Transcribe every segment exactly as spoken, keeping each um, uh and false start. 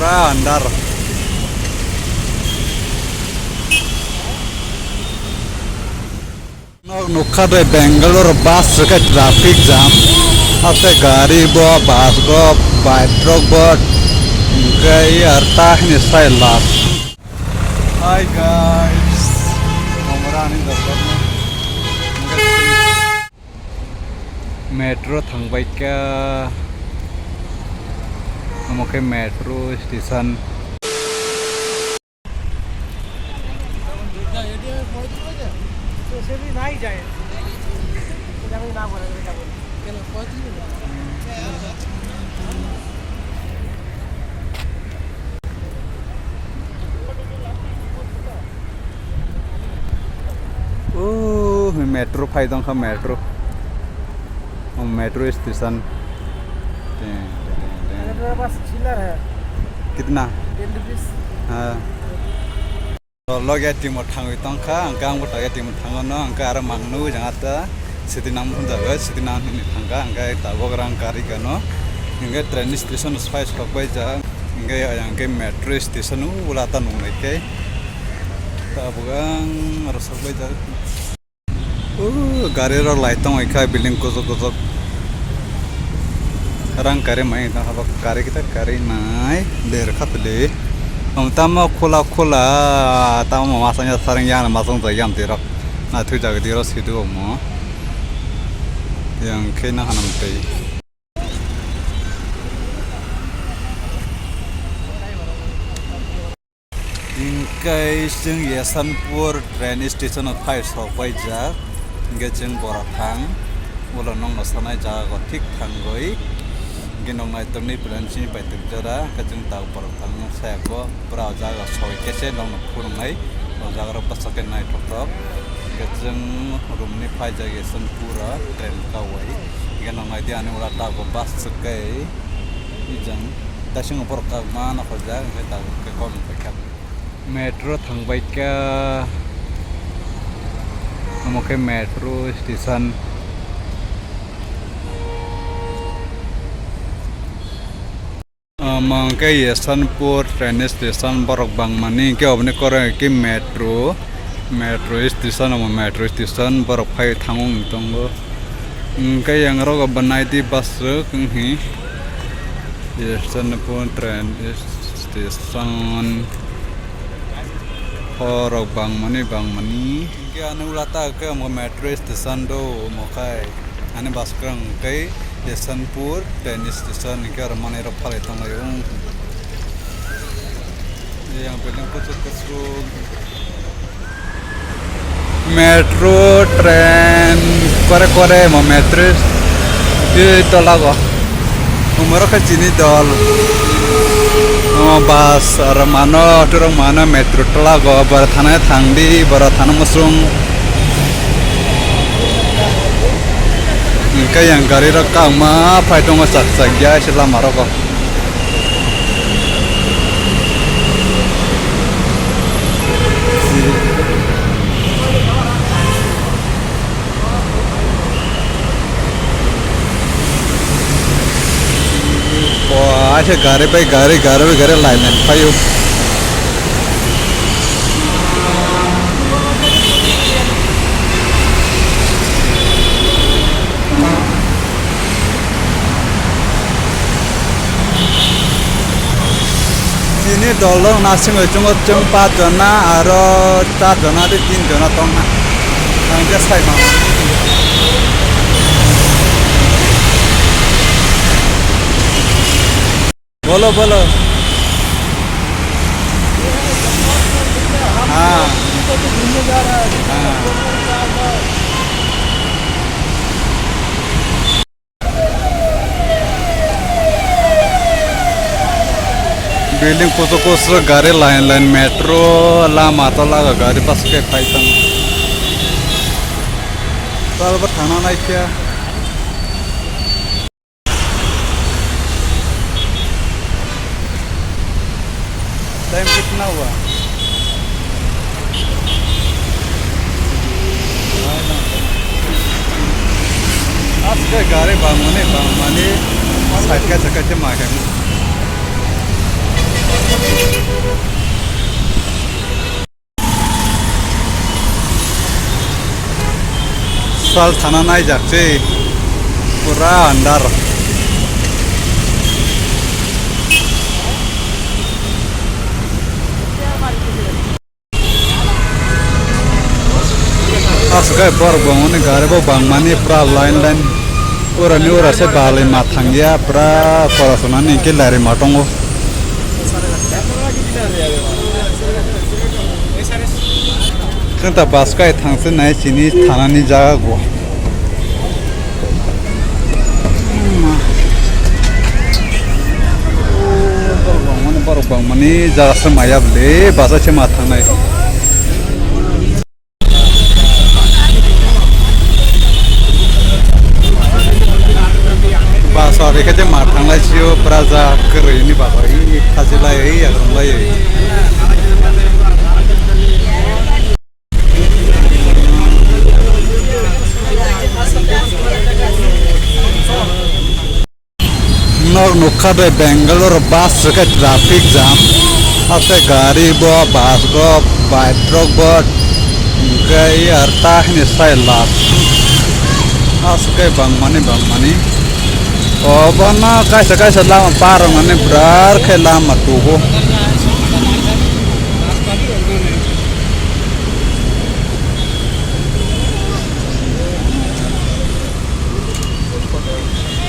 Pura andar. Nok nukha de Bangalore bus rwkhe traffic jam. Ase gari bo, bus bo, bike rok bo. Hwnkhe ar ta hini sai last. Hi guys. Amra ani doktor. Metro thangbaikha. Omo khe metro station. Oh, metro phai tongkha, metro. Oh, metro station. Ding, ding, ding, ding. अरे, मेरे पास चिल्लर है। कितना? Ten rupees. हाँ। Logi A T M o thangwi tongkha, hwnkhe angbo logi A T M o thango no, hwnkhe aro mangno ujang ata sidi nang hwnjago, sidi nang hwnwi thangkha, hwnkhe tabuk rang karwi gano, hwnkhe train station o phai sok baijak, hwnkhe ayang khe metro station o ula ta nung nai khe, tabuk ang aro sok baijak. O gari rok lai tong kha, building kuchuk kuchuk. Rang kari mai tong habo kari kita kari nai der kha pili. Om tamo khula khula tamo masang ya sarang yang masang jai yang dirok. Na thu jag dirok sidu omo. Yang khe na hanam tei. Hingke chwng Yeswanpur train station o phai sok baijak, hingke chwng bora thang, ulo nokno sanai jaga o thik thangwi, hingke nok naitok ni plan chini pai tok jora, hingke chwng tabuk bora thang saya kho, pura o jaga soi khe se nokno phunuknai, o jaga rok bwswk khe naithok thok, hingke chwng room ni phaijak Yeswanpur o train kawai, hingke nok nai di ani ula tabuk bus swk khe. Ijang, tasing borok kak ma nokho jak, hingke tabuk khe kok wng paikha. Metro thang baikha, omo khe metro station. Omo hwnkhe Yeswanpur train station, borok bangmani, hingke oboni koro hingke metro, metro station, omo metro station, borok phai thango wng tongo. Hingke yang rogo bo naidi bus rok wnghi. Yeswanpur train station. Borok bangmani bangmani. Hingke ani ula ta ke omo metro station do omo khai. Ani bus kwrwng tei Yeswanpur train station hingke aro manwi rok phalai tonglaio. Yang building kuchuk kuchuk. Metro train kore kore mo metro twi tolago. Umoro khe chini dol. Omo bus aro mano, auto rok mano metro tolago. Bora thana thangdi, bora thana musung. Hingke yang gari rok kangma phai tongo chak chak ya se lama rogo. Bo aise gari bai gari, gari bai gari line line phaio. Chini dol rok nasing oi chungo, chwng pach jona aro char jona tei tin jona tongna. Ang khe sai mama. Bolo, bolo. Ha. Ha. Building kuchuk kuchuk, gari line line, metro lama tola o gari bus khe phai tong. Tal bo thangna nai khe. Time kitna hua? Aske gari bangmani bangmani side kaisa kaisa ma khe. Sal thana naijak se pura andar. Aswk khe borok bo hwnwi gari bo bangmani pura line line. Urani ura se balai ma thangya, pura khoroknani hwnkhe lari ma tongo. Khenta bus kai thangse nai chini thanani jaga go. Borok bangmani, borok bangmani jaga se maya bwle, bus se ma thangnai. Bus o rikhe je ma thanglai sio, pura ja kwrwi ni bus o, i khajilai, i yakrumlai. Nok nukha de Bangalore bus se khe traffic jam. Ase gari bo, bus bo, bike rok bo, hwnkhe ar ta hini sai last. Aswk khe bangmani bangmani. Obono kaisa kaisa lama par wngnani bwrar khe lama tugo.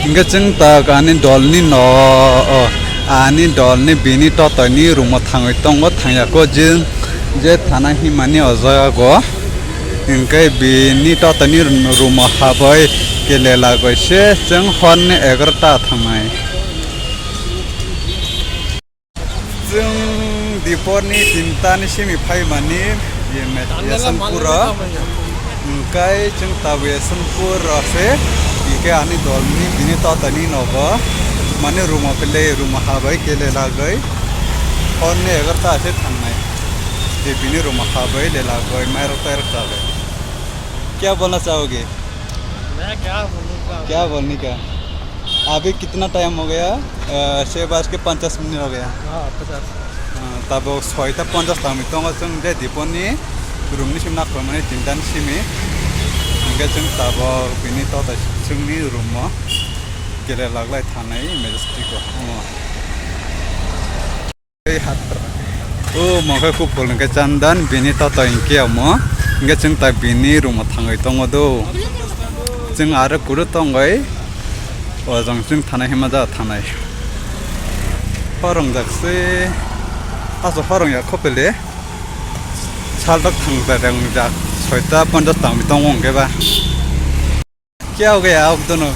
Hingke chwng tak ani dolni no, o, ani dolni bini totoni room o thangwi tongo, thangyako je, je thana himani o jaga go. Hingke bini totoni room o haboi kele lagoi se chwng horni egarota thangnai. Chwng diporni tinta ni simi phaimani, ye met-, Yaswantpur o. Hwnkhe chwng tabuk Yaswantpur o se, hwnkhe ani dolni bini totani nogo, mane room o pele, room o habai kele lagoi, horni egarota se thangnai. Je bini room o habai le lagoi, mairok tairok chabai. Kya bolna chahoge? मैं क्या बोलूँ क्या? क्या बोलने का? अभी कितना टाइम हो गया? अ, छह बज के पचास मिनट हो गया। हाँ, पचास। अ, तब सोयता पचास tangwi tongo chwng je diponi room ni sim nakhormani tinta ni simi. Hingke chwng tabo bini tota chwngni room o kele laglai thanai Majestic o. Tei hatra. O mokhe kupul hwnkhe Chandan, bini tata hwnkhe omo. Hwnkhe chwng ta bini room o thangwi tongo do. Chwng aro kuru tongwi. O jang chwng thanai hima ja thanai. Horong jak se. Aso horong ya khopele. Sal tak thang ta rang jak. Soita ponjas tangwi tongo hwnkhe ba. Kya ho gaya aap dono?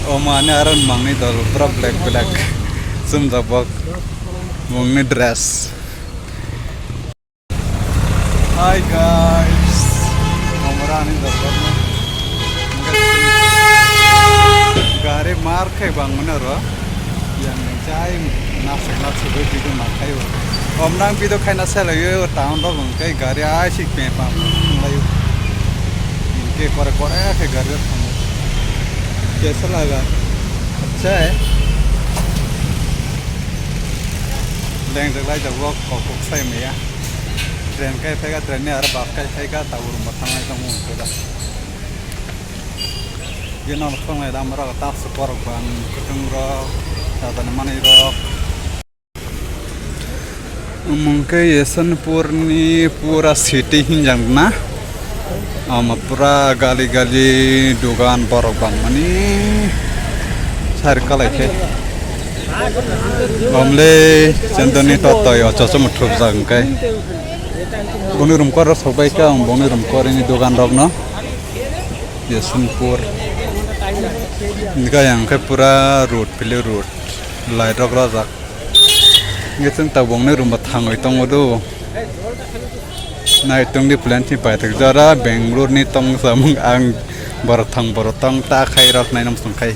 O mane aro mangni dol pura black black. Sumjak bok mungni dress. Hi guys. Amra ani dol. Gari mar khai bang mane ro. Yang jai nasik nasik bai video ma khai o. Om nang video khai na selai o town rok hwnkhe gari ai sik pe pa lai o. Hwnkhe kore kore khe gari rok thango. Kaisa laga. Acha. Leng jak lai jak o kok kok sai maya. Train kai phai ga, train ni aro bus kai phai ga, tabur ma thangnai tong mung khe da. Ye non khongnai lama rok ta se borok bang kutung rok, ta ta manwi rok. Omo khe Yesonpur ni pura city hinjak na. Omo pura gali gali dugan borok bang mani sar kalai khe. Omle Chandani totoi o chochom thupjak hwnkhe. Boni room kor rok sok bai khe ang boni room kor ni dugan rok no. Yesonpur. Hingke yang khe pura road, pili road. Light rok rajak. Hingke chwng tabuk ni room bo thangwi tongo do. Nai tongdi plan si paithak jora Bangalore ni tong samung ang borok thang borok tong ta khai rok nai nom song khai.